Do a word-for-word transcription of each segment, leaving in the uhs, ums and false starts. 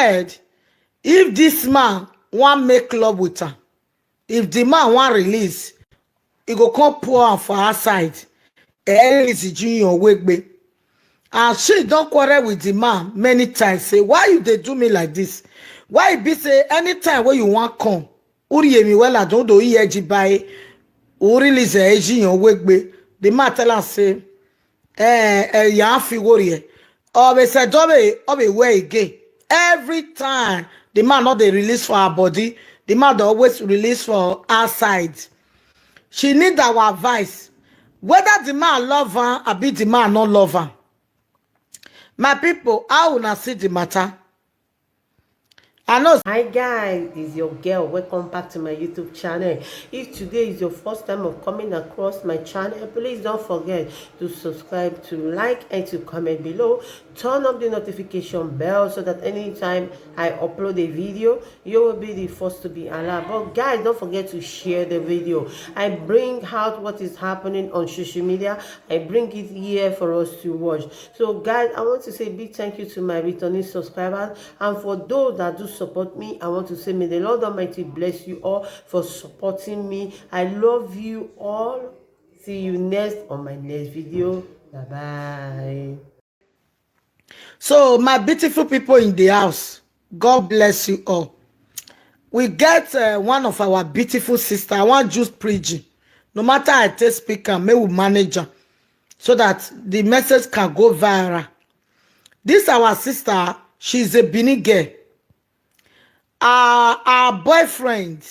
said, if this man wan make love with her, if the man wan release, he go come pour am for her side. Ẹ release Junior Wegbe. And she don quarrel with the man many times, say, why you dey do me like this? Why e be say anytime wey you wan come, u rhie emwi wẹ ladian, u do ye ẹji ba ẹre, u release Junior Wegbe? The man tell am say, eh, eh, ya fi igho rrie. Ọ vbe sẹ dọ vbe, ọ vbe wẹ again. Every time the man no dey release for her body, the man dey always release for her side. She need our advice. Whether the man love am, abi the man no love am. My people, how una see the matter? I know. Hi guys, it's your girl. Welcome back to my YouTube channel. If today is your first time of coming across my channel, please don't forget to subscribe, to like, and to comment below. Turn on the notification bell so that anytime I upload a video, you will be the first to be alerted. But guys, don't forget to share the video. I bring out what is happening on social media. I bring it here for us to watch. So guys, I want to say a big thank you to my returning subscribers. And for those that do support me, I want to say may the Lord Almighty bless you all for supporting me. I love you all. See you next on my next video. Bye bye. So, my beautiful people in the house, God bless you all. We get uh, one of our beautiful sister. I want just preaching. No matter I take speak am, may we manage am so that the message can go viral. This our sister, she's a Benin girl. Her, her boyfriend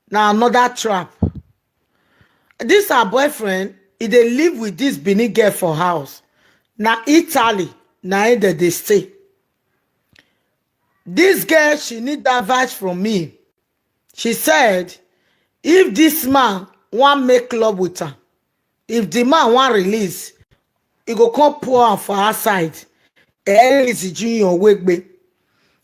na another trap. This her boyfriend, he dey live with this Benin girl for house. Na Italy, na him dem dey stay. This girl, she need advice from me. She said, if this man wan make love with her, if the man wan release, he go come pour am for her side. Ẹ release Junior Wegbe.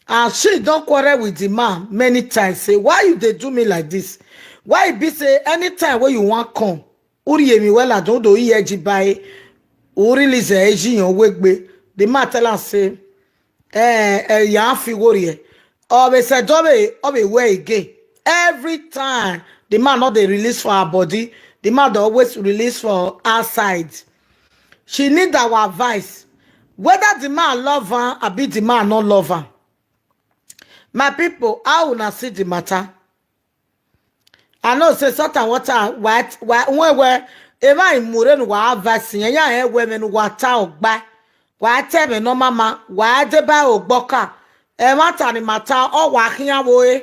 And she don quarrel with the man many times, say, why you dey do me like this? Why e be say anytime wey you wan come, u rhie emwi wẹ ladian, u do ye ẹji ba ẹre, u release Junior Wegbe? The man tell am say, eh, eh, ya fi igho rrie. Ọ vbe sẹ dọ vbe, ọ vbe wẹ again. Every time the man no dey release for her body, the man dey always release for her side. She need our advice. Whether the man love am, abi the man no love am. My people, how una see the matter? I know say salt and water, wa, wa, wẹn wẹ, emwa i mu rre ne uwa advice, iran ya rẹn wẹ ẹmwẹ ne uwa ta ọgba, wa ta ẹmwẹ ne ọ ma ma, wa deba ẹre ogbọka. Ẹmwata ni ma ta, ọ wa khian vbe ore.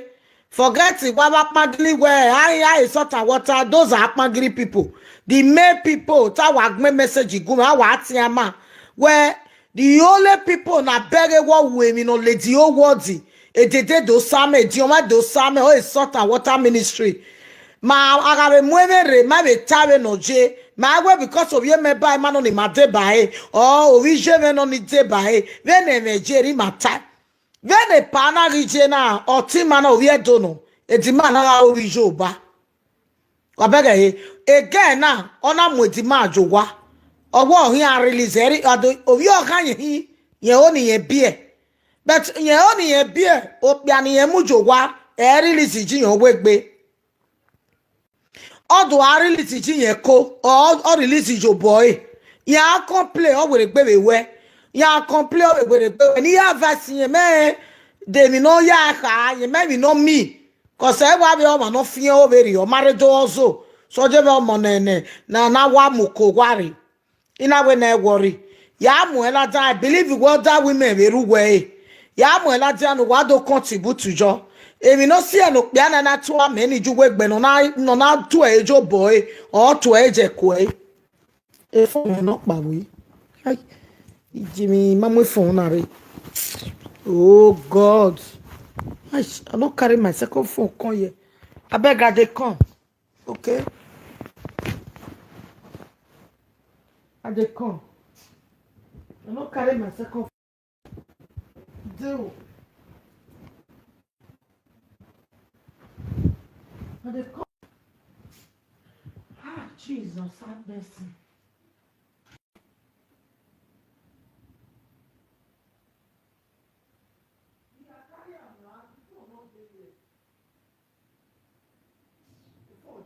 Forget wa vbe akpangiri wẹ, a, a, salt and water, those are akpangiri people. The main people, ta wa gbẹn message gu mwẹ, a wa tian ma. Wẹ, the only people na bẹghe wẹ ọ ru emwi ne ọ ladian owọdi, edede do sa mẹ, ediọn mwa do sa mẹ, ọ e salt and water ministry. Ma a gha vbe mu ẹmwẹ rre, ma vbe ta vbene ọ ye, ma wẹ because ovbi emẹ ba ima nọ ni ma deba ẹre, ọ ovbi iye mwẹ nọ ni deba ẹre, vbene ẹmwẹ ye rre ima ta. Vbene epa na ghi ye na, ọtẹn ima na ovbi Ẹdo nọ, edima na gha ru ovbi iye oba. Wa bẹghe ẹre, egẹ na, ọ na mu edima ye owa. Ọ wẹ ọ khian release, ẹ ri, ado, ovbi ọghan yẹn hin, yẹn ho ne irẹn biẹ. But yẹn ho ne irẹn biẹ, okpia ne irẹn mu ye owa, ẹ release Junior Wegbe. Ọ do a release Junior ko, ọ, ọ release ye obọ ẹre. Iran complain, ọ werriegbe vbe wẹ. Iran complain, ọ vbe werriegbe wẹ. Ne I ya advice irẹn, mẹ de emwi ne ọ ya kha, irẹn mẹ emwi ne ọ miẹn. Cause ẹ wa vbe ọmwa ne ọ fian, ọ vbe rhie, ọ ma rre do ọzo. Sọje vbe ọmọ nẹ, nẹ, na, na wa mu ko owa rre. I na wẹ ne ẹ worry. Ya mu ẹn ladian, I believe wẹ other women vbe rre uwẹ ẹre. Ya mu ẹn ladian ne uwa do contribute yọ. Emwi ne ọ si ẹn ne okpia na na tua mẹ ni ju wegbe ne ọ na, ne ọ na tu ẹre ye obọ ẹre, ọ tu ẹre ye ẹko ẹre. Ephone mwẹ nọkpa vbe. Ai, Jimmy, ma mu ephone na rre. Oh God. Ai, I no carry my second phone come here. Abeg, I dey come. Okay. I dey come. I no carry my second phone. Dey o. I dey come. Ah, Jesus, have mercy.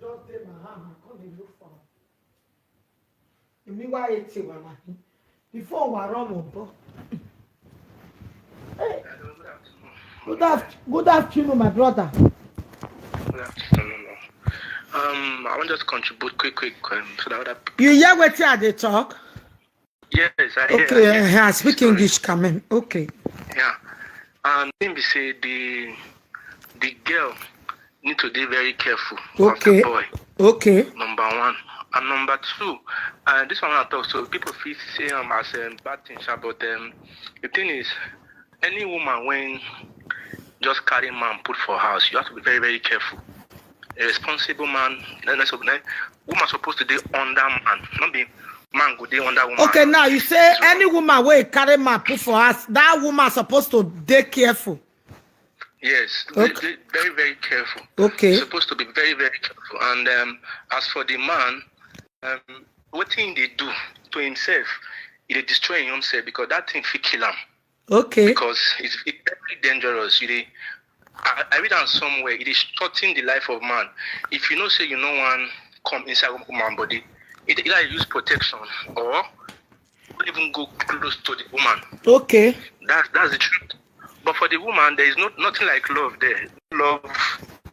Just dey my hand, I come dey look for am. Èmi wá etí wa wà ní. Before wa run ọmọ bọ. Hey, good afternoon. Good af-, good afternoon, my brother. Good afternoon, ma. Um, I want just contribute quick, quick, um, so that other people. You hear wetin I dey talk? Yes, I hear, okay, I hear. Eh, I speak English, come in. Okay. Yeah. And thing be say the the girl need to dey very careful as a okay boy. Okay. Number one. And number two, uh, this one I talk, so people feel say am as a bad thing, sha, but, um, the thing is, any woman when just carry man put for house, you have to be very, very careful. A responsible man, then that's, then woman supposed to dey under man, not be man go dey under woman. Okay, now you say any woman wey carry man put for house, that woman supposed to dey careful. Yes, they, okay, they very, very careful. Okay. Supposed to be very, very careful. And, um, as for the man, um, wetin he dey do to himself, he dey destroy him own self because that thing fit kill am. Okay. Because it's, it's very dangerous. You dey, I, I read am somewhere, it is shorten the life of man. If you know say you no wan come inside woman body, it, either you use protection or don't even go close to the woman. Okay. That, that's the truth. But for the woman, there is no, nothing like love there. Love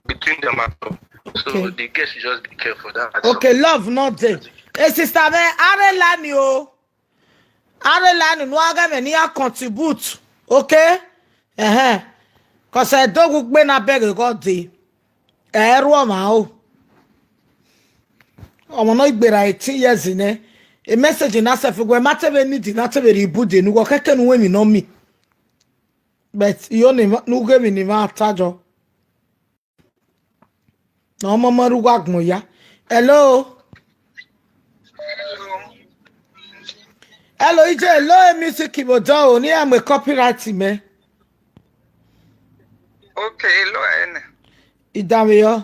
between them at all. So okay, the girl should just be careful. That's okay, all. Love not there. Hey, sister, man, are lani o. Are lani nu agha me ni a contribute. Okay? Ehe. 'Cause I do gu gbe na beg God dey. Ẹ ru ọmwa o. Ọmọ nọ igbera eighteen years nẹ. A message na self wẹ ma te vbe need na te vbe rhie ibude ne uwẹ kẹkẹ ne uwẹ emwi nọ miẹn. But iyo ne ughe emwi ne ima ta jọ. Ọmọ ma rre uwu agbọn ya. Hello. Hello, ije, hello, music ibodo o, ne iran mu copyright mẹ. Okay, hello, ene. Idanvbe yọ.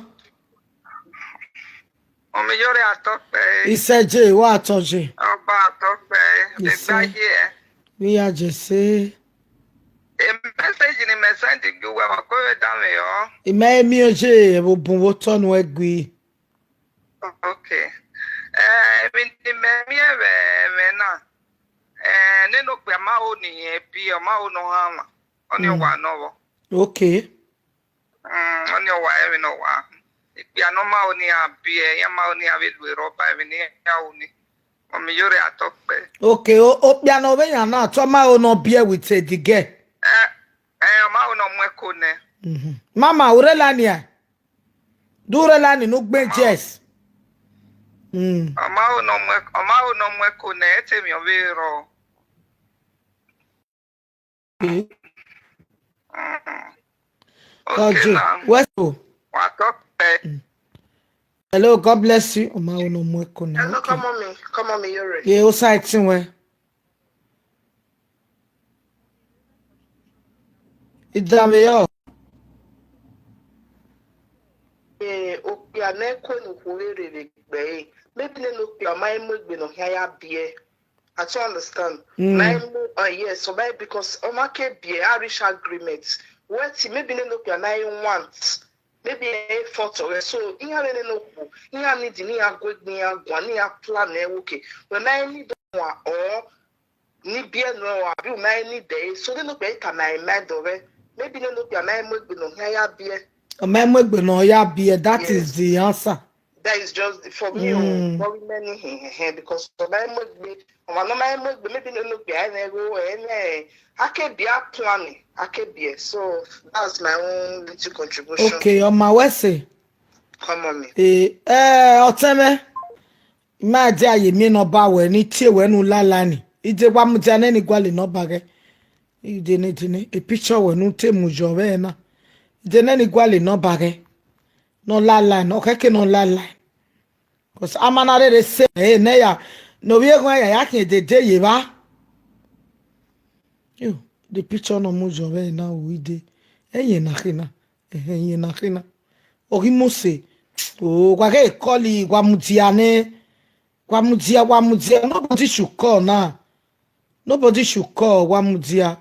Ọmọ Iyore Atọkpẹ. Isẹje, wa atọ je. Ọba Atọkpẹ, Isẹ. Egbaye. Vbe ya je se. E message ni mẹ send gi uwẹ, wa ko vbe danmwehọ. I ma miẹn oje, ẹvbo bun vbe otọ nuẹn gui. Okay. Eh, emwi ne imẹ miẹn vbe ẹmwẹ na, eh, nene okpia ma ho ne irẹn biẹ, ọ ma ho ne ọ hanmwa, ọnii, mm, ọwa nọ vbọ. Okay. Mm, ọnii ọwa, emwi ne ọ wa. Ikpia ne ọ ma ho ne iran biẹ, iran ma ho ne iran vbe lu erha ọba, emwi ne iran ru ni. Ọmọ Iyore Atọkpẹ. Okay, o, okpia ne ọ vbe yan na, te ọ ma ho ne ọ biẹ with the girl. Eh, eh, ọ ma ho ne ọ mu ẹko nẹ. Mhm. Mama, u rre la nia? Do u rre la ni ne u gbe Jess? Mm. Ọ ma ho ne ọ mu ẹk-, ọ ma ho ne ọ mu ẹko nẹ, ẹ te emwi ọ vbe rrọọ. Okay. Mm. Okay, now. West o. Wa talk, eh. Mm. Hello, God bless you. Ọ ma ho ne ọ mu ẹko nẹ. Hello, okay. Come on me, come on me, you're ready. Ye, o sa itin wẹ. Idanmwehọ. Eh, okpia ne ku ne okhuo vbe rere gbe ẹre. Maybe nene okpia ma i mu egbe ne ọ khian ya biẹ. I don't understand. Mm. Ma i mu, uh, yes, so maybe because ọ ma ke biẹ, a reach agreement. Wẹ ti maybe nene okpia ma i want. Maybe e fọtọ rẹ. So, iran vbe nene okhuo, iran need ne iran gu egbe iran guan, ne iran plan ẹre, okay. Wẹ ma i need one or ni biẹ nọ, abi u ma i need ẹre. So, nene okpia i tama ẹre ma dọ vbe. Maybe nene okpia ma i mu egbe ne ọ khian ya biẹ. Ọ ma i mu egbe ne ọ ya biẹ, that is, yes, the answer. That is just the, for me, mm, o, worry many, he, he, he, because ọ ma i mu egbe, ọmwa ne ọ ma i mu egbe, maybe nene okpia ẹnẹ gho, ẹnẹ, a ke biẹ a plan, a ke biẹ. So that's my own little contribution. Okay, ọ ma wẹ sẹ. Come on me. Eh, eh, ọtẹn mwẹ. I ma dia ye miẹn ne ọba wẹ ne I tie wẹ ne u la la ni. I de wa mudia nẹ ne I gualọ ne ọba ghẹ. I de ne, de ne, e picture wẹ ne u te mu yọ vbe na. I de nẹ ne I gualọ ne ọba ghẹ. Ne ọ la la, ne ọ khẹke ne ọ la la. 'Cause a ma na rere sẹ ẹre nẹ ya, ne ovbi eghan ya, ya khian dede ye evba. Yo, the picture ne ọ mu yọ vbe na o, I de. Ẹyẹn na khe na. Ẹhẹn, ẹyẹn na khe na. Ọ ghi mu sẹ. O, wa ghe call, wa mudia nẹ. Wa mudia, wa mudia. Nobody should call now. Nobody should call, wa mudia.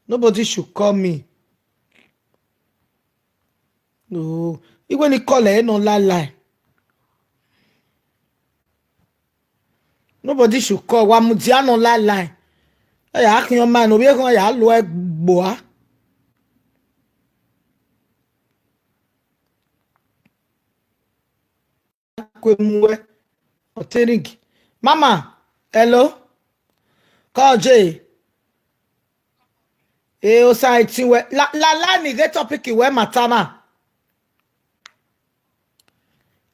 Nobody should call me. No. Iwẹ ne I call ẹre ne ọ la la. Nobody should call. Wa mudia nọ laelae. Ẹ ya khian ọma ne ovbi ekhọe ya lo ẹe gboa. Kue mu wẹ. Ọ te ring. Mama, hello? Call J. E osa eti wẹ. La, la, la ni ghe topic wẹ ma ta na.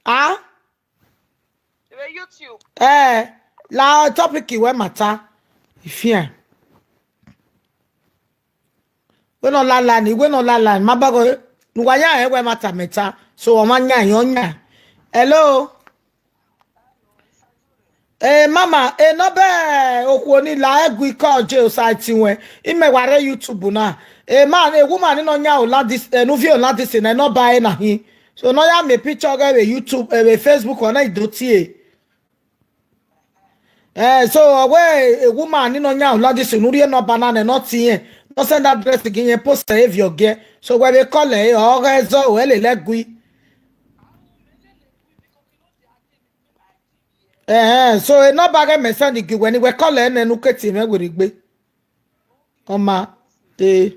Ah? Vbe YouTube. Eh, la topic wẹ ma ta. Ifian. Wẹ nọ lala ni, wẹ nọ lala ni, ma bagọ, ne uwa ya rẹn wẹ ma ta mẹ ta. So, ọ ma yan, ọ yan. Hello? Eh, mama, e nọmba okhuo ni la ẹgu ikọ je osa eti wẹ. Imẹ wa rre YouTube na. Eh, man, a woman ni nọ yan Oladis, eh, ne u viọ Oladisi na, e nọmba ẹre na hin. So, ne ọ ya miẹn picture ọghe vbe YouTube, eh, vbe Facebook, ọ na i do tie. Eh, so, ọ wẹ a woman ni nọ yan Oladisi ne u rhie nọmba na nẹ, ne ọ tie irẹn, ne ọ send address ghe irẹn, post ẹre viọ ọgiẹ. So, wẹ vbe call ẹre, ọ ghe zọ, ẹ lele ẹgu. Ẹhẹn, so, e nọmba ghe mẹ send ghe wẹ ni, wẹ call ẹre nẹ ne u ke tie mwẹ werriegbe. Ọ ma, eh.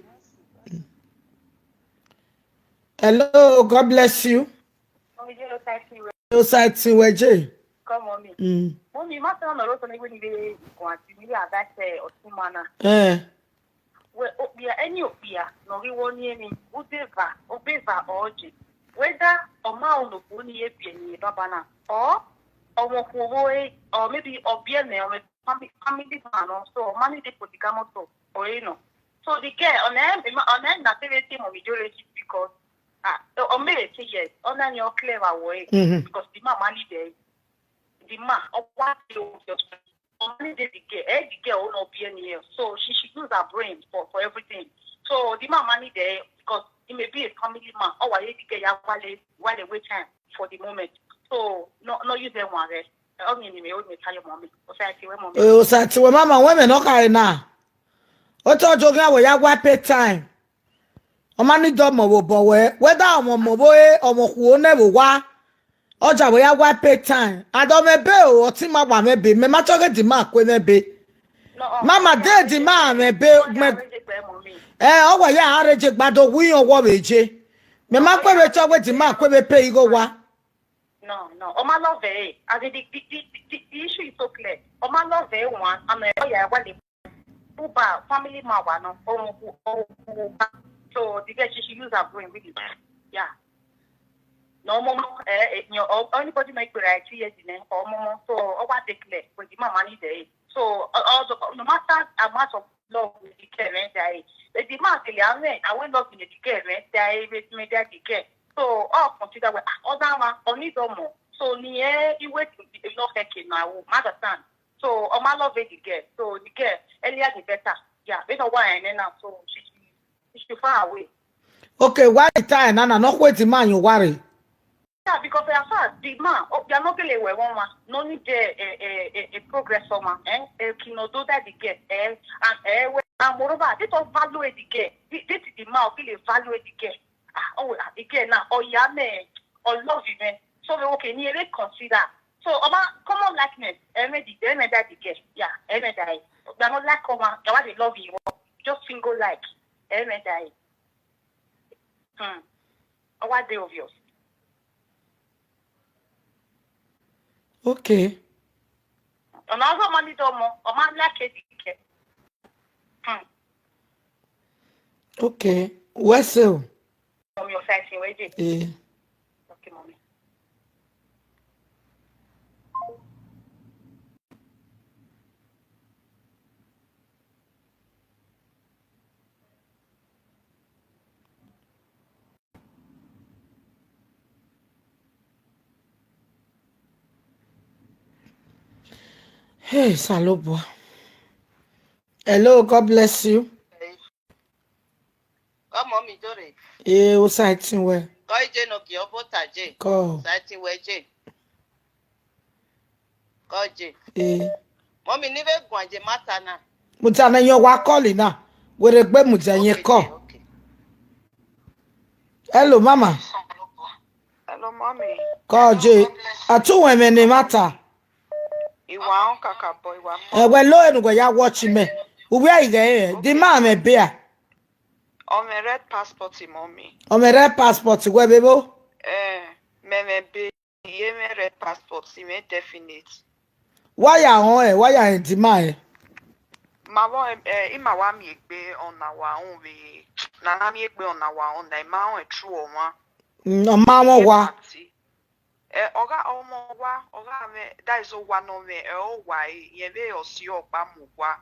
Hello, God bless you. Oye, o ta si wẹ. O sa ti wẹ je. Come on, me. Mm. Mummy, ma sẹ ọnọrọ sọ ne wẹ ni vbe guan ti mi ya da sẹ ọtun mana. Eh. Wẹ okpia, ẹni okpia, nọ ghi wọ ni eni, udeva, obeva, ọje. Whether ọ ma ọ nokhuo ni ye biẹ ni ye baba na, or ọmọ okhuo vbe, or maybe ọ biẹ nẹ, ọ family, family man nọ, so ọ ma need polygamous, so ọ re nọ. So the girl, ọ na, ọ na na te vbe te mummy do re because, ah, ọ ma vbe te yes, ọ na ni ọ clear vbe aro ẹre, mhm, because the man ma need ẹre. The man, ọ wa te o, ọ ma need the girl, eh, the girl ọ nọ biẹ ni ẹre. So she should use her brain for, for everything. So the man ma need ẹre because he may be a family man. Ọ wa ye the girl ya wale, wale wait time for the moment. So no, no use ẹre wan rẹ. Ọ ni ni me, ọ ni me tell your mommy. O sa ti wẹ mommy. Eh, o sa ti wẹ mama, wẹ mẹ nọ khare na. Ọ tọ jogin awẹ ya wa pay time. Ọ ma need ọmọ vbe obọ wẹ, whether ọmọ ọmọ vbe ọmọ okhuo nẹ vbe owa. Ọ ja wẹ ya wa pay time. And ọ mwẹ ebe o, ọ ti ma wa mwẹ ebe, mẹ ma tọ ghe the man kue mwẹ ebe. No, ọ, mama, ọ, de the man mwẹ ebe, ọ, mẹ, arrange gbe mommy. Eh, ọ wẹ ya arrange gba do wi yan ọwọ vbe je. Mẹ ma kue vbe tọ wẹ the man kue vbe pay igho wa. No, no. Ọ ma love ẹre. As in, the, the, the, the, the issue is so clear. Ọ ma love ẹre one, and, eh, ọ ya wa le buba family man wa nọ. Ọmọ ku, ọmọ ku. So the girl, she should use her brain, really. Yeah. No, mama, eh, eh, you know, anybody might be right here, you know, or mama. So, ọ wa declare with the mama need ẹre. So, uh, uh, the, no matter amount of love with the girl, eh, that, eh, the man say, "I will, I will love you, the girl, eh, that, eh, with me, that the girl." So, all consider, well, ah, other man, only the more. So, ni, eh, he wait to be enough, okay, now, understand. So, ọ ma love the girl. So, the girl, earlier the better. Yeah, they don't want any now. So, she, she, she far away. Okay, why the time, Nana, not wait the man you worry? Yeah, because as far as the man, oh, they are not gonna wear one man. No need a, a, a, a progress for man, eh? Eh, kino do that the girl, eh? And, eh, we, and moreover, they don't value the girl. They, they the man, they value the girl. Ah, oh, ah, the girl now, oh, yeah, man, or love you, man. So, okay, ni ere consider. So, ọma, common likeness, eh, me the, eh, me that the girl. Yeah, eh, me that. They are not like common, they want the love you, just single like, eh, me that. Hmm. Ọ wa dey obvious. Okay. Ọna ọzọ ma need ọmọ, ọ ma like the girl. Hmm. Okay. Wẹ sẹ o. Mommy, o sa ẹtin wẹ je. Eh. Okay, mommy. Hey, Salobua. Hello, God bless you. Ọmọ mi jọre. Ee, o sa ẹtin wẹ. Kọ ije nọ gie ọbọ ta je. Kọ. Sa ẹtin wẹ je. Kọ je. Ee. Mọmi ni vbe guan je ma ta na. Mudia ne yẹn wa call na. Were gbe mudia yẹn call. Okay, okay. Hello, mama. Hello, mommy. Kọ je. Atu wẹ mẹ ne ma ta. Iwa họn kakabọ, iwa họn. Ẹ, wẹ lo enu wẹ ya watch mẹ. Uwẹ a i ghẹ rẹn, the man mwẹ bia. Ọ mwẹ red passport, mommy. Ọ mwẹ red passport, wẹ vbe vbo? Eh, mẹ mwẹ be, I mwẹ red passport, I mwẹ definite. Wa ya họn ẹ, wa ya rẹn the man ẹ. Ma vbọ, eh, ima wa miẹn egbe ọna wa họn vbe, na na miẹn egbe ọna wa họn na, I ma họn ẹ true ọmwa. Mm, ọ ma mwẹ owa. Party. Eh, ọ gha, ọmọ owa, ọ gha mwẹ, that is owa ne ọ mwẹ, ẹ, owa ẹre, rẹn vbe ọse ọkpa mu owa.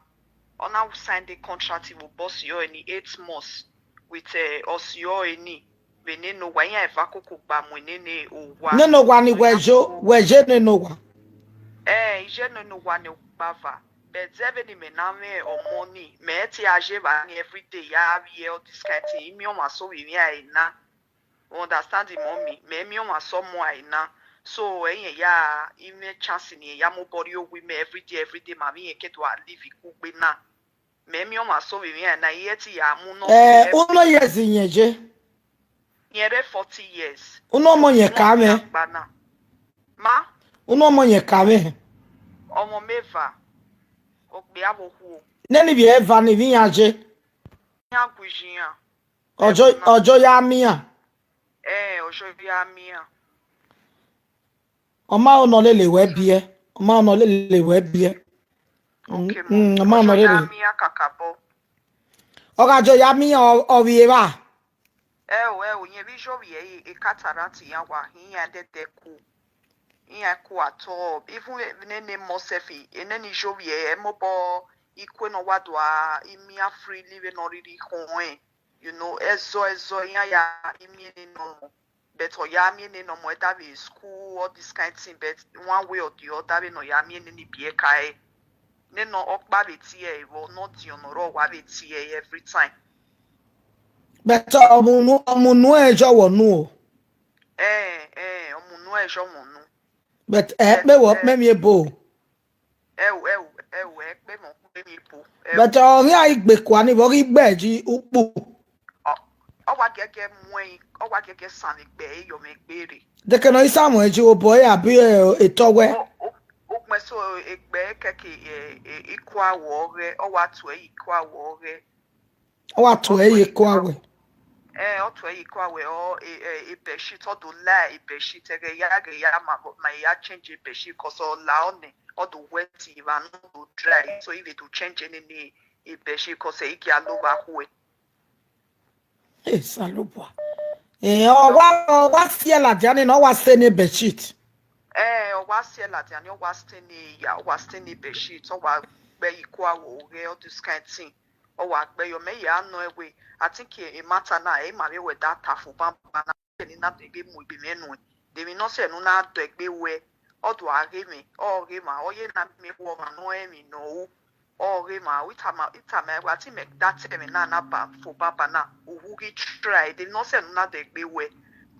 Ọ na sign the contract vbe obọ ọse ọre ni eight months with, eh, ọse ọre ni, vbe nene owa, iran eva koko gba mu nene owa. Nene owa ni wẹ yo, wẹ ye nene owa. Eh, I ye nene owa ne ọkpa va. But ẹvbo ni mẹ na mwẹ ọmọ ni, mẹ te a ye evba ni everyday ya vbiẹ all this kind thing. I miẹn ọmwa so vbe emwi a i na. You understand, mommy? Mẹ miẹn ọmwa sọmọ a i na. So, ẹyẹn ya, I mwẹ chance ni ya mu obọ rrie owa mẹ everyday, everyday, ma vbe irẹn ke do a live ikugbe na. Mẹ miẹn ọmwa so vbe emwi a i na, I ye te ya mu nọ. Eh, uno years iyẹn ye? Irẹn rre forty years. Uno ọmọ yẹn ka mwẹ? Gba na. Ma? Uno ọmọ yẹn ka mwẹ? Ọmọ mẹ eva. Okpia vbe okhuo. Nene ivbi eva ni vbe iran ye? Iran gu iye iran. Ọjọ, ọjọ ya miẹn iran. Eh, ọjọ ya miẹn iran. Ọ ma ho ne ọ lele wẹ biẹ. Ọ ma ho ne ọ lele wẹ biẹ. Mm, okay, mm, ọ ma ho ne ọ lele. Ọjọ ya miẹn iran kakabọ. Ọ gha jọ ya miẹn iran, ọ, ọ vbe evba. Ẹ o, ẹ o, irẹn vbe iyovbi ẹre, e cataract iran wa hin, iran dẹdẹ ku. Iran ku at all. Even nene mọ sẹfi, enene iyovbi ẹre, ẹ mobọ ikue ne ọ wa do a, I miẹn iran freely vbene ọ rhirhi khọn ẹn. You know, ẹzọ, ẹzọ, iran ya, I miẹn nene ọmọ. But ọ ya miẹn nene ọmọ, either vbe school, all this kind thing, but one way or the other, vbene ọ ya miẹn nene ibiẹka ẹre. Nene ọkpa vbe tie ẹre vbọ, ne ọ diọn ne ọ rre owa vbe tie ẹre every time. But ọmunu, ọmunu ẹre jọ wọ nu o. Eh, eh, ọmunu ẹre jọ wọ nu. But ẹ kpe wọ kpe emwi ebo. Ẹ o, ẹ o, ẹ o, ẹ kpe mọ kpe emwi ebo. But ọ ghi a i gbe kua ni vbe ọ ghi gbe ẹji ukpu. Ọ, ọ wa gẹgẹ mu ẹn, ọ wa gẹgẹ sanmwẹ egbe ẹre yọ mwẹ egbe rre. Deke ne ọ i sa mu ẹji obọ ẹre abi, eh, etọ wẹ. O, o, ugbẹn so egbe ẹre kẹke, eh, eh, ikua wọ ọghẹ, ọ wa tuẹ ye ikua wọ ọghẹ. Ọ wa tuẹ ye ikua wẹ. Eh, ọ tuẹ ye ikua wẹ, ọ, eh, eh, bedsheet, ọ do la bedsheet, ẹghẹ ya, ẹghẹ ya ma, ma ya change bedsheet, 'cause ọ la ọnẹ, ọ do wet, evba nọ do dry, so I vbe do change nene bedsheet, 'cause I gia lo vbe akhuẹ. Osanobua. Eh, ọ wa, ọ wa siẹ ladian ni, ọ wa stay ne bedsheet. Eh, ọ wa siẹ ladian ni, ọ wa stay ne ya, ọ wa stay ne bedsheet, ọ wa gbe ikua wẹ ọghẹ, all this kind thing. Ọ wa gbe yọ, mẹ ya nọ ẹwe, I think e matter na, ẹ ma vbe wẹ da ta fo banban na, ni na de gbe mu egbe mwẹ nuẹn. De emwi ne ọ sẹ ne u na do egbe wẹ, ọ do a ghe mwẹ, ọ ghe ma, ọ ye na miẹn wẹ ọmwa ne ọ rẹn emwi ne ọ ru. Ọ ghe ma, u tama, u tama ẹwa, te imẹ da ta ẹmwẹ na na ba fo baba na, u hu ghi try, de emwi ne ọ sẹ ne u na do egbe wẹ,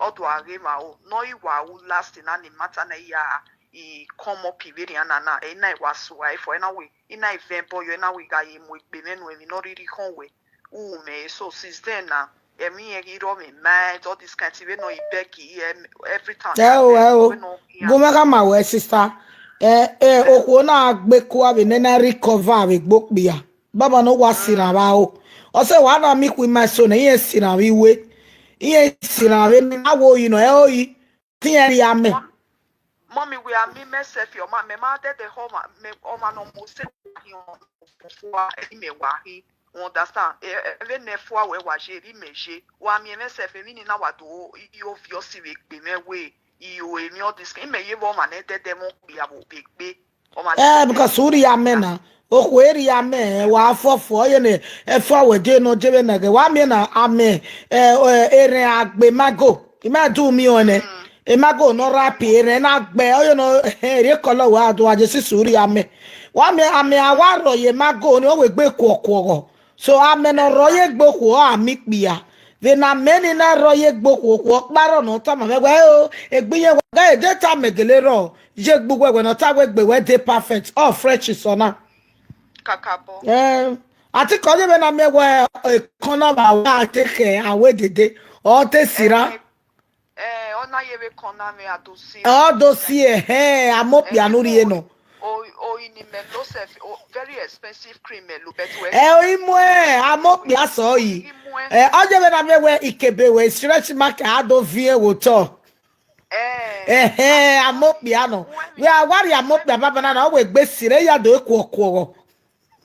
ọ do a ghe ma o, ne ọ i wa ru last na ni matter na ya, I come up vberriọ na na, ẹ na i wa sua ẹfọ, ẹ na wẹ, I na i vẹ ẹbọ yọ, ẹ na wẹ I gha ye mu egbe mwẹ nuẹn emwi ne ọ rhirhi khọn wẹ, u ru mẹ, so since then na, ẹmwẹ irẹn ghi rrọọ mwẹ mind, all this kind thing, vbene ọ i beg, every time. Ẹ o, ẹ o. Gu mwẹ khama wẹ, sister. Ẹ, ẹ, okhuo na gbe kua vbe nene recover vbe egbe okpia. Baba ne ọ wa sirra vbe aro. Ọ sẹ wa na miẹn ikhuo ima eso nẹ, irẹn sirra vbe iwe. Irẹn sirra vbe ne a wo yi nọ, ẹ o yi. Te irẹn rhie amẹ. Mummy, wẹ a miẹn imẹ sẹf, ọ ma, mẹ ma dẹdẹ họ, ọ ma, mẹ, ọ ma nọ mose hin fua, ẹre imẹ wa hin. You understand? Ẹ, ẹ, vbene fua wẹ wa ye, ẹre imẹ ye. Wa miẹn mwẹ sẹf, emwi ni na wa do, I, I obvious vbe egbe mwẹ wẹ, I o, emwi all this, imẹ ye vbe ọmwa ne dẹdẹ mwẹ okpia vbe egbe. Ọmwa ne Eh, dẹdẹ because u rhie amẹ na. Okhuo rhie amẹ, wa fọfọ, ọ ye ne, ẹfua wẹ je nọ je vbe nẹghẹ. Wa miẹn na, amẹ, eh, eh, erhẹn a gbe mago. I ma do miẹn ọnẹ. Emago nọ rap, erhẹn na gbe, ọ ye nọ, eh, rhie kọlọ wa do, wa je sisi u rhie amẹ. Wa miẹn amẹ a wa rrọọ ye emago ni, ọ wẹ egbe kuọ kuọghọ. So, amẹ ne ọ rrọọ ye egbe okhuo, a miẹn ikpia. Vbene amẹ ni na rrọọ ye egbe okhuo, okhuo ọkpa rrọọ ne ọ tama mwẹ wẹ, o, egbe iyẹn wa ga, e de tama gele rrọọ, ye egbe uwẹ wẹ ne ọ ta wẹ egbe wẹ de perfect, ọ fresh sọ na. Kakabọ. Eh, a ti kọ ye vbene a miẹn wẹ, eh, ekọn na vbe a wa te khẹ, a wẹ dede, ọ te sirra. Eh, ọ na ye vbe ekọn na mwẹ a do si. Ọ do si, ẹhẹn, a mu okpia ne u rhie nọ. Oyi ni mẹ lo self, very expensive cream mẹ lo, but wẹ ẹ oyi mu ẹ amokpia sọ yi. Ẹ ọ je vbe na mẹ wẹ ikebe wẹ stretch mark a do viẹ wo tọ. Ẹhẹn, amokpia nọ. Wẹ a wa rhie amokpia baba na na, ọ wẹ egbe sirre ya do ekuọ kuọghọ.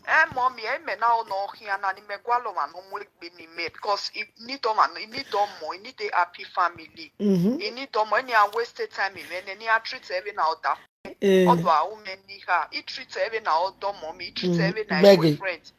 Ẹ mọ mi, ẹ mẹ na ọ nọ khian na ni mẹ gualọ ọmwa ne ọ mu egbe ni mẹ, because I need ọmwa, I need ọmọ, I need a happy family. I need ọmọ, eni a waste time mwẹ nẹ, ne a treat ẹvbe na ọda. Ọdọ a ru mwẹ ni kha, I treat ẹvbe na ọdọ ọmọ mi, I treat ẹvbe na boyfriend.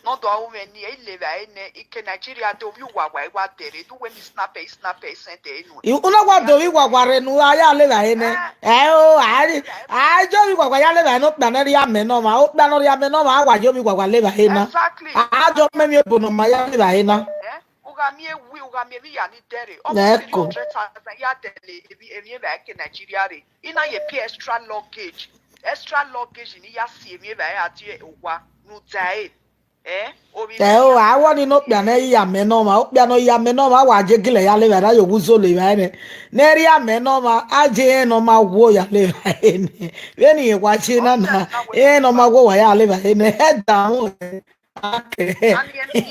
Ne ọdọ a ru mwẹ ni, I levba ẹre nẹ, I ke Nigeria de, ovbi uwawa I wa dẹrẹ, do wẹ ni snap ẹ, I snap ẹ, I send ẹ nuẹn. Una wa do ovbi uwawa rre ne a ya levba ẹre nẹ. Ẹ o, a ri, a je ovbi uwawa ya levba ẹre ne okpia ne rhie amẹ ne ọmwa, okpia ne rhie amẹ ne ọmwa, a wa je ovbi uwawa levba ẹre na. Exactly. A jọ mẹ miẹn ebo ne ọ ma ya levba ẹre na. Eh? U gha miẹn wi, u gha miẹn emwi ya ni dẹrẹ. Ọ Ẹ three ko. Hundred thousand ya dẹrẹ emwi, emwi evba ke Nigeria rre. I na ye pay extra luggage, extra luggage ni ya si emwi evba a die owa ne u da ẹre. Eh? Ovbi Ẹ o, a wọ ni ne okpia ne ya amẹ ne ọmwa, okpia ne ya amẹ ne ọmwa, a wa je gilẹ ya levba ẹre, a ye owu zo levba ẹre nẹ. Ne rhie amẹ ne ọmwa, a je rẹn ne ọ ma wo ya levba ẹre nẹ. Vbene irẹn wa je na na, rẹn ne ọ ma wo wa ya levba ẹre nẹ. Ẹ da mu. Ani ẹn,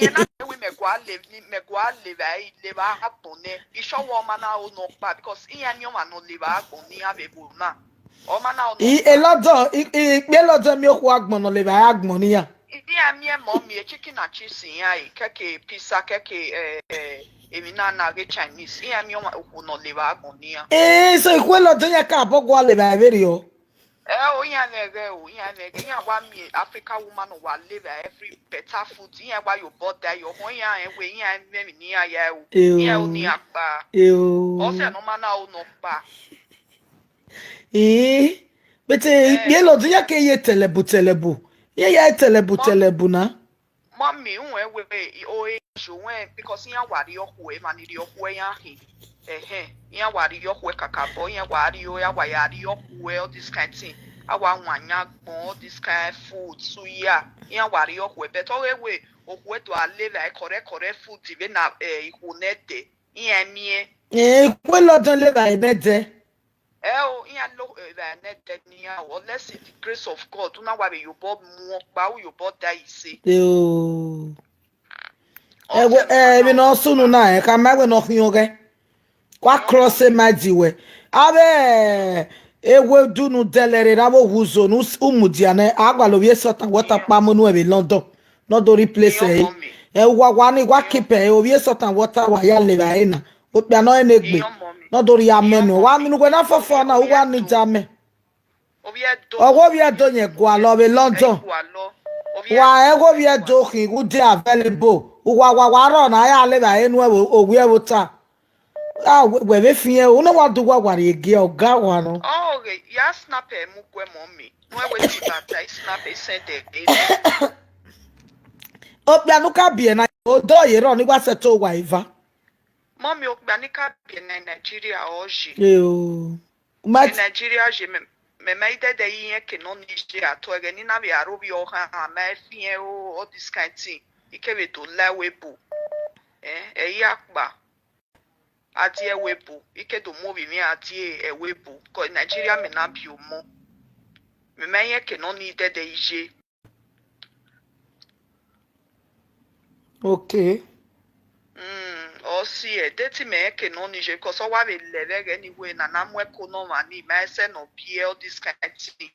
iran na wẹ mẹ gua le, ni mẹ gua levba ẹre, levba agbọn nẹ. Isọwọ ọma na ro nọ kpa, because iran miẹn ọmwa ne ọ levba agbọn ne iran vbe ebo na. Ọma na ro nọ I, kpa. Elọdọ, I, I, ikpe Elọdọ miẹn okhuo agbọn ne ọ levba ẹre agbọn ne iran. Iran miẹn mọ mi, chicken and chips iran, kẹke pizza, kẹke, eh, eh, emwi na na ghe Chinese. Iran miẹn ọmwa okhuo ne ọ levba agbọn ne iran. Eh, so ikhuo Elọdọ iran ka bọ gua levba ẹre vberriọ. Ẹ o, iran mwẹ ẹghẹ o, iran mwẹ ẹghẹ, iran wa miẹn African woman ne ọ wa levba every better food, iran wa ye obọ da ye ọhọn, iran rẹn wẹ iran mwẹ emwi ne iran ya ru, iran ru ne iran kpa. Eo. Ọsẹ ne ọ ma na ru ne ọ kpa. Ii, but eh, ikpe Elọdọ iran ke ye tẹlẹbu tẹlẹbu, iran ya tẹlẹbu tẹlẹbu na. Mummy, uwẹ wẹ, i- o e sho wẹ, because iran wa rhie okhuo, emwa ni rhie okhuo iran khin. Ẹhẹn, iran wa rhie okhuo kakabọ, iran wa rhie, a wa ya rhie okhuo, all this kind thing. A wa wan yan agbọn, all this kind food, suya. Iran wa rhie okhuo, but ọ ghe wẹ okhuo do a levba correct correct food vbe na, eh, ikhuo nẹdẹ, iran miẹn. Eh, ikhuo Elọdọ levba nẹdẹ. Ẹ o, iran lo evba nẹdẹ ne iran o, unless in the grace of God, u na wa vbe ye obọ mu ọkpa, u ye obọ da ise. Eo. Ọ Ẹwẹ, sẹ ne ọ ma ẹ, emwi na ne ọ sunu na, ẹ, khama ẹwẹ ne ọ khian ọghẹ. Wa cross mind wẹ. Avbe ewedu ne u dẹlẹ rre, avbe ohuzo ne u s- u mudia nẹ, a gualọ ovbi esọtan wẹ ọta kpa mu unu ẹvbo London. Ne ọ do replace ẹre. Iyọnmọ mi. Ẹ, uwa wa ni, wa keep ẹ, ovbi esọtan wẹ ọta wa ya levba ẹre na. Okpia nọ ẹre ne egbe. Iyọnmọ mi. Ne ọ do rhie amẹ nuẹn. Wa minu wẹ na fọfọ na, uwa ni da mẹ. Ovbi Ẹdo. Ọghe ovbi Ẹdo yẹn gualọ vbe London. Gualọ. Ovbi Wa Ẹdo ẹghe ovbi Ẹdo khin, good day available. Uwa wa wa rọ na ya levba ẹre nuẹn vbe owi ẹvbo ta. A wẹ wẹ vbe fiẹn, u na wa do uwa wa rhie gie ọga wa nọ. Ọ ghe, ya snap ẹ mu guẹ mọ mi. Nuẹn wẹ ti bata, I snap ẹ send ẹ. Okpia ne u ka biẹ na, odọ ye rọ ni wa sẹtin owa eva. Mummy, okpia ni ka biẹ na Nigeria ọ ye. Eo. Ma Nigeria ye mẹ, mẹ ma idẹdẹ ye irẹn ke nọ ni ye atọ ẹghẹ ni na vbe aro vbe ọhan, ma fiẹn o, all this kind thing. I ke vbe do la ẹvbo ebo. Eh, ẹ i ya kpa. A die ẹvbo ebo, I ke do mu ovbi mwẹ a die ẹvbo ebo. Cause Nigeria mẹ na biẹ ọmọ. Mẹ ma irẹn ke nọ ni idẹdẹ ye. Okay. Mm, ọ si ẹ, de te imẹ ke nọ ni ye, because ọ wa vbe lẹ vbe ẹghẹ ni wẹ na na mu ẹko ne ọmwa ni, ma ẹsẹ ne ọ biẹ, all this kind thing.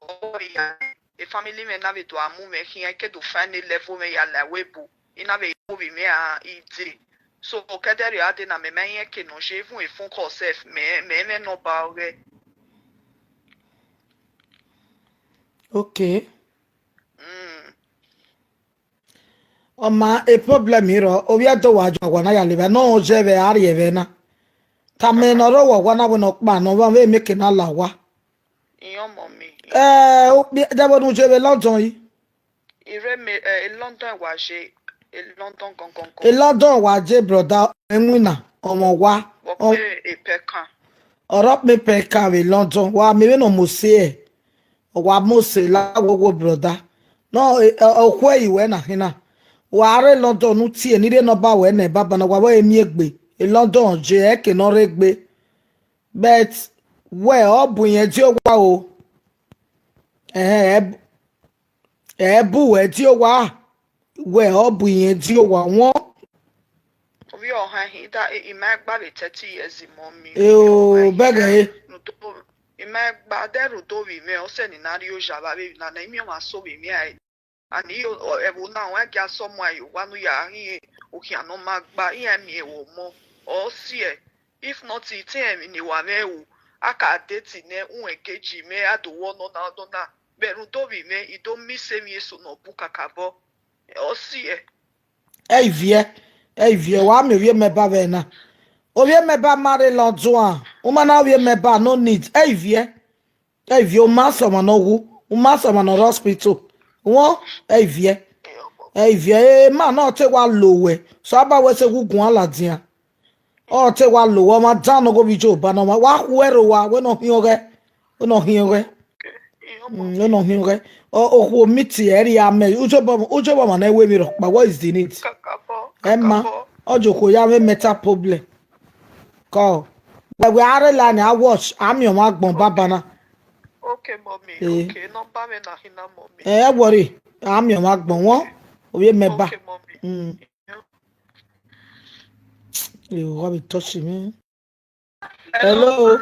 Ọ ya, e family mwẹ na vbe do a mu mwẹ khian, I ke do find a level mwẹ ya la ẹvbo ebo, I na vbe mu ovbi mwẹ a ide. So, kẹdẹrriọ a de na mẹ ma irẹn ke nọ ye, even a phone call sef, mẹ, mẹ mwẹ number ọghẹ. Okay. Mm. Ọ ma e problem rọ, ovbi Ẹdo wa jọ wa na ya levba, nọ ọ je vbe a rrie vbe na. Tama ne ọ rre owa wa na wẹ ne ọ kpa nọ, vbe make na la owa. Iyọnmọ mi. Eh, okpia, de vbe ne u je vbe London yi? I rre me, eh, e London wa je, e London gangan. E London wa je, brother, ẹwinna, ọmọ wa. Wọ pe e pẹkan. Ọrọ pe pẹkan vbe London, wa miẹn vbene ọ mose ẹ. Ọ wa mose la wowo, brother. Nọ, eh, eh, okhuo yi wẹ na khin na. Wa rre London ne u tie, ne I rhie number wẹ nẹ, baba na wa vbe miẹn egbe. E London je, ẹ ke ne ọ rre egbe. But wẹ ọ bu irẹn die owa o. Ẹhẹn, ẹ bu, ẹ bu wẹ die owa, wẹ ọ bu irẹn die owa wọn. Ovbi ọhan hin da, I ma gba vbe thirty years, mummy. Eo, bẹghe. Rhunmwuda, I ma gba dẹ rhunmwuda ovbi mwẹ, ọ sẹ ne I na rri oya vbe avbe emwi na, na I miẹn ọmwa so vbe emwi a. And iyo, ọ, ẹvbo na, ọ gia sẹ ọmọ a ye owa ne u ya rhie okhian ne ọ ma gba, iran miẹn vbe ọmọ, ọ siẹ. If not, te emwi ne wa mwẹ ru, a ka date nẹ, u engage mwẹ, a do wẹ ọnọna ọnọna, vbe rhunmwuda ovbi mwẹ, I do miss emwi eso ne ọ bu kakabọ, ọ siẹ. Ẹ i viẹ, ẹ i viẹ, wa miẹn ovbi mwẹ ba vbe na. Ovbi mwẹ ba ma rre London, u ma na ovbi mwẹ ba, no need, ẹ i viẹ. Ẹ i viẹ, u ma sẹ ọmwa ne ọ wu, u ma sẹ ọmwa ne ọ rre hospital. Wọn, ẹ i viẹ. Ẹ i viẹ, e ma na ọ te wa lo wẹ. So aba wẹ sẹ gu guan ladian. Ọ te wa lo wẹ, ọmwa dan ne ọ ghe ovbi Joe ba ne ọmwa. Wa khu ẹre owa, wẹ ne ọ hiẹn ọghẹ. Wẹ ne ọ hiẹn ọghẹ. Mm, wẹ ne ọ hiẹn ọghẹ. Ọ, okhuo meet ẹre amẹ. Ujọba, ujọba ọmwa ne ẹ wẹ emwi rhọkpa. What is the need? Kakabọ, Ẹ ma, kakabọ. Ọ je okhuo ya mwẹ mental problem. Kọ. Wẹ, wẹ a rre la ni a watch, a miẹn ọmwa agbọn baba na. Okay, mommy. Eh. Okay, number mwẹ na hin na, mommy. Eh, ẹ worry, a miẹn ọmwa agbọn wọn, ovbi mwẹ ba. Okay, mommy. Mm. Eh, what be touching me? Hello.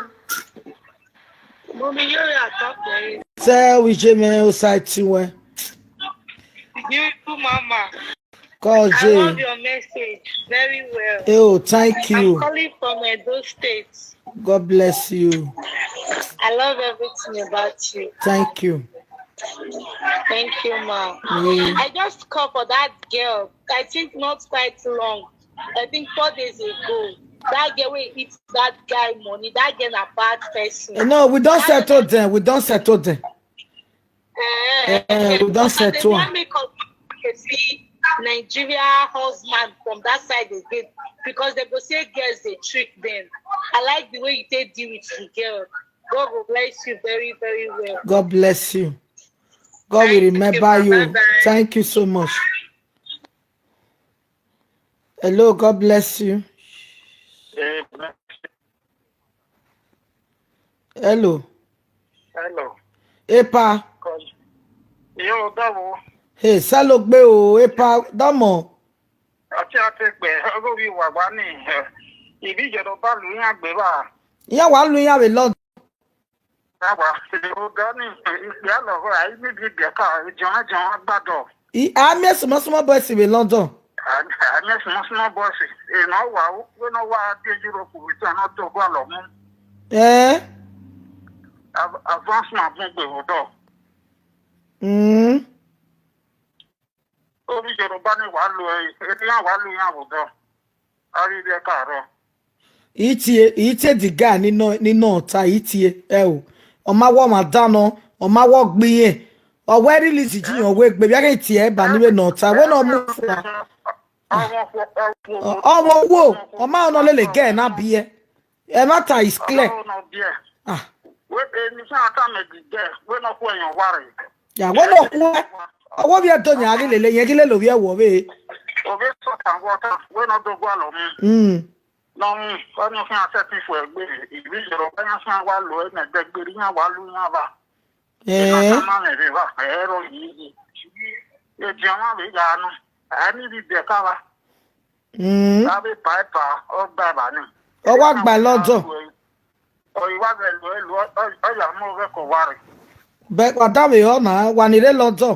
Mommy, you are talking. Sẹ, wije mwẹ, o sa ti wẹ. Beautiful mama. Kọ I je. Love your message very well. Oh, thank you. I'm calling from Edo State. God bless you. I love everything about you. Thank you. Thank you, ma. Mm. I just call for that girl. I think not quite long. I think four days ago. That girl wey eat that guy money. That girl na bad person. Eh, no, we don That settle them. We don settle them. Eh, Eh, we don settle am. Make us see Nigeria husband from that side again because they go say girls they trick them. I like the way you take deal with the girl. God will bless you very, very well. God bless you. God will Thank you, remember ma. You. Bye-bye. Thank you so much. Hello, God bless you. Eh, Hello. Hello. Epa. Yo, dọvbo. Hey, salogbe o, epa, dọmọ. Ọtí àtẹgbẹ, ọgọ vbe wa gba ni, eh, ìbí ìjọba lu iran gbe ba. Iran wa lu iran vbe London. Baba, o ga ni, ikpia lọghọ, a i need ibi ẹka, jọnrọn jọnrọn agbadọ. I, a miẹn small small boys vbe London. A, a miẹn small small boys, e nọ wa, wẹ nọ wa die Europe vbe itan nọ do gualọ mu. Eh? Av-, advance na bun gbe vbe odọ. Mm. Ovbi Yoruba ni wa lo ẹre, iran wa lo iran vbe odọ. A ghi rhie ẹka rrọọ. Itie, itie the guy ni nọ, ni nọ ta itie, ẹ o. Ọ ma wọ ọmwa dan nọ, ọ ma wọ gbe irẹn. Ọ wẹ release ji yan wẹ gbe, vbe a ghi tie ẹba ni vbe nọ ta, wẹ nọ mu fua. Ọmwa wo, ọ ma nọ lele girl na biẹ. Ẹmwata is clear. Ọmwa nọ biẹ. Ah. Wẹ, eni sa ta mẹ gbe girl, wẹ nọ khu ẹyọn wa rre. Ya, wẹ nọ khu ẹ. Ọwọ vbe do yan ghi lele, yẹn ghi lele ovbi ẹvbo vbe. Ovbi sọta wọta, wẹ nọ do gualọ mu. Mm. Nọ mu, ọ ni khian sẹtin fue gbe, ibi Yoruba yan sa wa lo ẹmẹ dẹgbere, iran wa lu iran va. Eh. Ena ta ma mẹ vbe va, ẹ rọ yi yi. Ediọn mwa vbe ya nọ, ẹ ni rhie ibiẹka va. Mm. A vbe pa ẹpa, ọ gba eva ni. Ọ wa gba London. Ọ i wa ghẹ lo ẹlu, ọ, ọ, ọ ya mu ọghẹ ke ọ wa rre. Bẹ wa da vbe ọ na, wa ni rre London.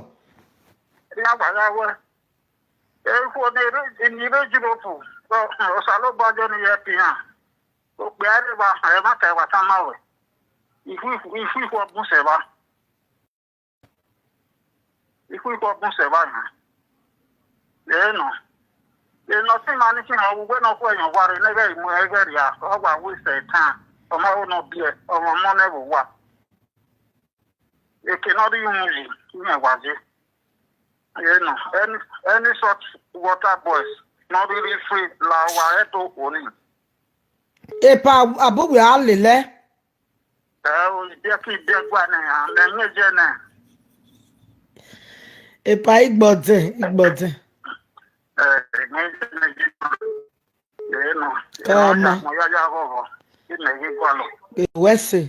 Iran gba ya wẹ, ekhuo ni rre, ni rre Europe, ọ, Osanobua jọ ni ye ẹtin iran. Okpia rre evba, ẹ ma ta ẹwa tama wẹ. Ikhu, ikhu, ikhu ọ bun sẹ evba. Ikhuikhu ọ bun sẹ evba yan. Ẹ nọ. Enọ sẹ ima ni khian, ọ vbe uwẹ ne ọ khu ẹyọn wa rre, ne ẹghẹ i mu ẹghẹ rria, ọ wa waste time. Ọ ma ho ne ọ biẹ, ọ mwẹ ọmọ nẹ vbe owa. Eke ne ọ rhie uhunmwu yi, irẹn wa ye. Ẹ nọ. Any, any such water boys, ne ọ rhirhi free, la uwa ẹdẹ okhuo ni. Epa abọ uwẹ a lele. Ẹ o, ibiẹka ibiẹgua nẹ iran, mẹ miẹn ẹzẹ nẹ. Epa igbọdẹn, igbọdẹn. Ẹ, mẹ miẹn ẹzẹ nẹ. Ẹ nọ. Kọ ma. Mo ya ya ghọghọ, imẹ ghi gualọ. Wẹ sẹ.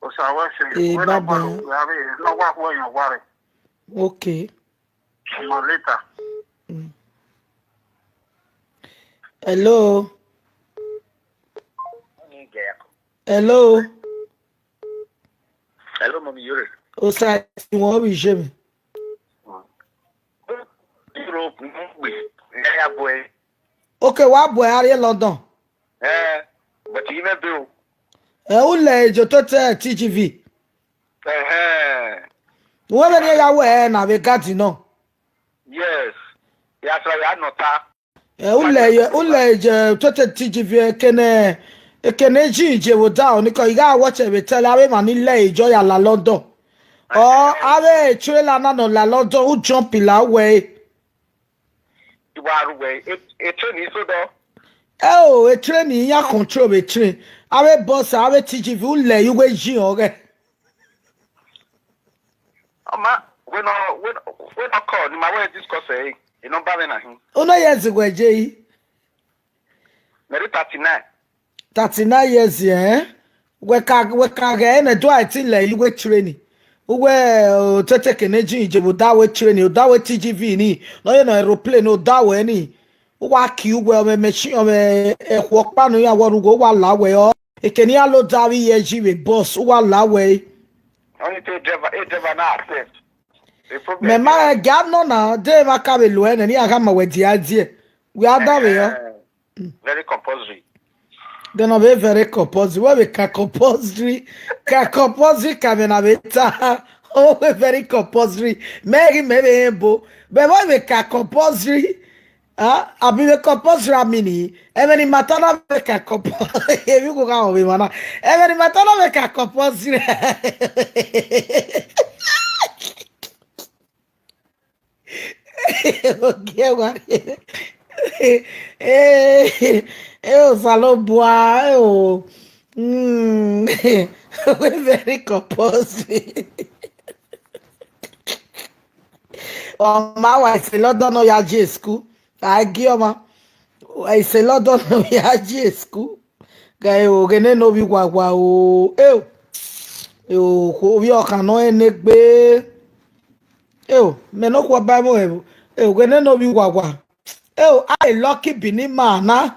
Osa wẹ sẹ, Eh, wẹ na bye bye. Wa vbe, na wa khuẹ yan wa rre. Okay. Ọmọ later. Mm. Hello. Hello. Hello, Mummy Yore. Osa, si wọn bi je mi. Europe, Mummy, ya ya boy. Okay, wa boy, are you London? Eh, but you never do. Ẹ, u lẹ ejo totọ T G V. Ẹhẹn. Wẹ vbene ya wẹ ẹ na vbe gadi nọ. Yes. Ya sa ya nọ ta. Ẹ, u lẹ ye, u lẹ ejo totọ T G V, ekene, ekene ji je vbe odaro ni kọ, I gha watch vbe tẹlẹ avbe emwa ni lẹ ejo ya la London. Ọ, avbe trailer na nọ la London, u jump la wẹ. I wa ru wẹ, e, e train iso dọ. Ẹ o, e train iran control vbe train. Avbe bus, avbe T G V, u lẹ ye uwu eji ọghẹ. Ọ ma, wẹ nọ, wẹ nọ, wẹ nọ call, ne ima wẹ discuss ẹ, e number mwẹ na hin. Unu ye zẹ wẹ je yi? Mẹ re thirty-nine. Thirty-nine years, eh? Wẹ ka, wẹ ka ghẹ nẹ do a ti lẹ ye uwu train. Uwẹ, o, tete kene ji je vbe odaro train, odaro T G V ni, nọ ye nọ aeroplane, odaro ni. U wa ki uwẹ, ọmwẹ machine, ọmwẹ ẹkhuọ ọkpa ne iran wẹ rughe, u wa la wẹ ọ. Ekene iran load avbe iye ji vbe bus, u wa la wẹ. Only say driver, a driver na accept. The problem Mẹ ma is rẹ gia nọ na, de emwa ka vbe lo ẹnẹ, ne iran gha ma wẹ dia die. Wẹ a da vbe yọ. Eh, very compulsory. Then ọ vbe very compulsory. Wẹ vbe ka compulsory, ka compulsory ka mẹ na vbe ta. O vbe very compulsory. Mẹ ghi mẹ vbe bo. Bẹ vbe vbe ka compulsory. Ah, abi vbe compulsory ami ni. Ẹmwẹ ni ma ta na vbe ka compulsory. Emwi ko gha vbe ma na. Ẹmwẹ ni ma ta na vbe ka compulsory. Ogie wa. Eh, eh, Osanobua, eh, o. Mm. We very compulsory. Ọ ma wa ise London nọ ya je school. A gie ọmwa. Ise London nọ ya je school. Ghẹ o, ghe nene ovbi wawa o. Eo. Eo, ovbi ọkhan nọ rẹn ne egbe. Eo, mẹ ne okhuo ba ẹvbo ẹvbo. Eo, ghe nene ovbi wawa. Eo, a lucky Benin man na.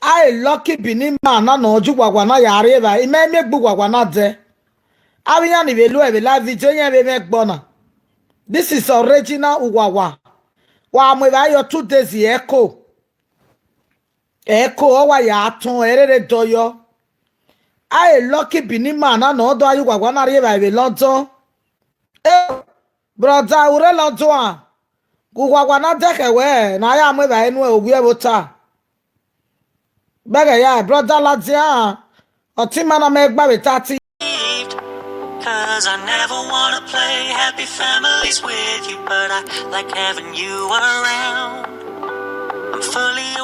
A lucky Benin man na nọ ju wawa na ya rre evba. I mẹ miẹn egbe wawa na dẹ. Avbe iran ni vbe lu ẹvbe live video yẹn vbe mwẹ ẹgbọ na. This is original uwawa. Wa mu evba yọ two days ẹko. Ẹko ọ wa ya tọn ẹrere dọyọ. A lucky Benin man na nọ dọ a ye uwawa na rri evba vbe London. Eh, brother, u rre London a? Gu uwawa na dẹkhẹ wẹ, na ya mu evba enu ovbi ẹvbo ta. Bẹghe ya, brother ladian, ọtẹn ima na mẹ gba vbe thirty. Cause I never wanna play happy families with you, but I like having you around. I'm fully